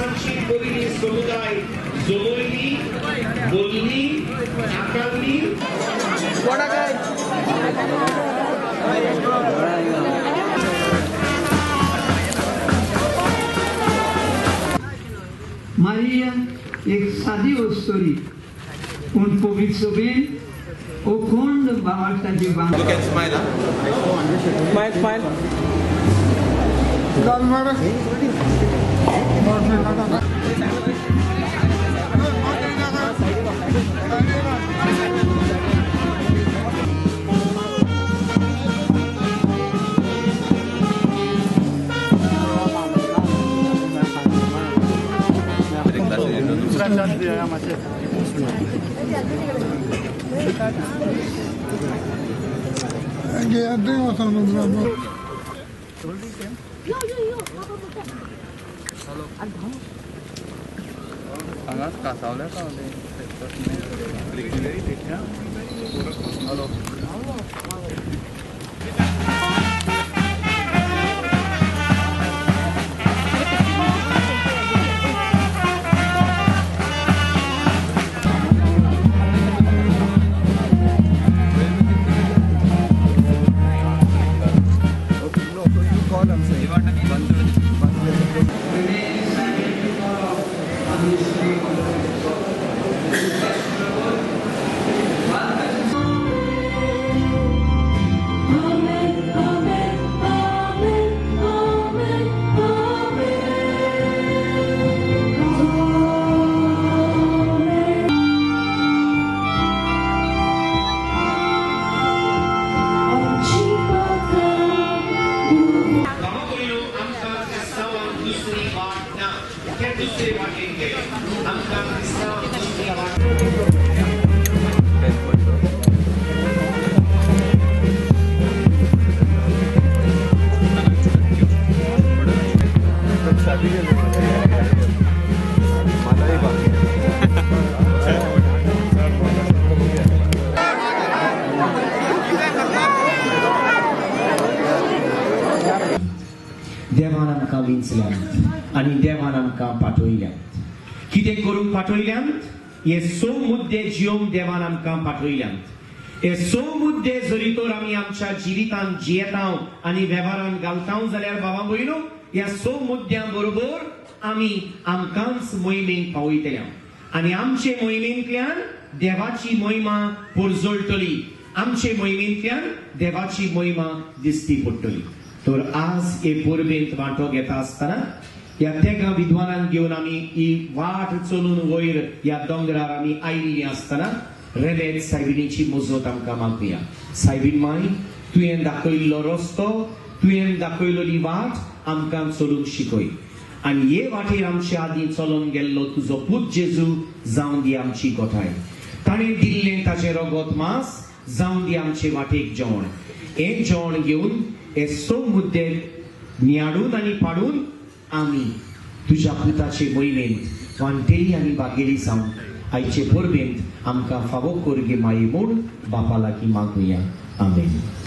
आमची पयली समुदाय जमयली, बोलली, आकारली. मारिया एक सादी वस्तोरी पूण पवित्र सभेन अखंड भावार्थाची बांद. Look and smile, huh? Smile, smile. हांगाच कासावल्या पावले. Hello. Remain silent to follow on this day. Amen, amen, amen, amen, amen. Amen. आमची पात्रां बाबा भयणो, आमकां क्रिस्तांवांक दुसरी वाट ना. ते दुसरे वाटेन गेले, आमकां क्रिस्तांवांक दुसरी वाट. मलाही बाकी. देवान आमकां विंचल्यात आनी देवान आमकां पाठयल्यात. कितें करूंक पाठयल्यात? हे स मुद्दे जियोंक देवान आमकां पाठयल्यात. हे स मुद्दे जरी तर आमी आमच्या जिवितांत जियेता आनी वेव्हारान घालता जाल्यार बाबा भयणो, ह्या स मुद्द्यां बरोबर आमी आमकांच मोहिमेक पावयतले आनी आमचे मोहिमेंतल्यान देवाची मोहिमा पुरजळटली, आमचे मोहिमेंतल्यान देवाची मोहिमा दिसती पडटली. तर आज हे परबेंत वांटो घेता आसतना ह्या तेगां विद्वानांक घेवन आमी ही वाट चलून वयर ह्या दोंगरार आमी आयिल्ली आसतना रेवेद सायबिणीची मजत आमकां मागुया. सायबीन माय, तुवें दाखयल्लो रस्तो, तुवें दाखयलेली वाट आमकां चलूंक शिकय आनी हे वाटेर आमचे आदीं चलोन गेल्लो तुजो पूत जेजू जावन दी आमची गोठाय. ताणें दिल्लें ताचें रगत मांस जावन दी आमचे वाटेक जेवण. हें जेवण घेवन हे स मुद्दे नियाडून आनी पाडून आमी तुज्या पुताचे मोहिमेंत वांटेली आनी बागेली जावन आयचे परबेंत आमकां फावो कर गे माये म्हूण बापा लागीं मागुया. आमेन.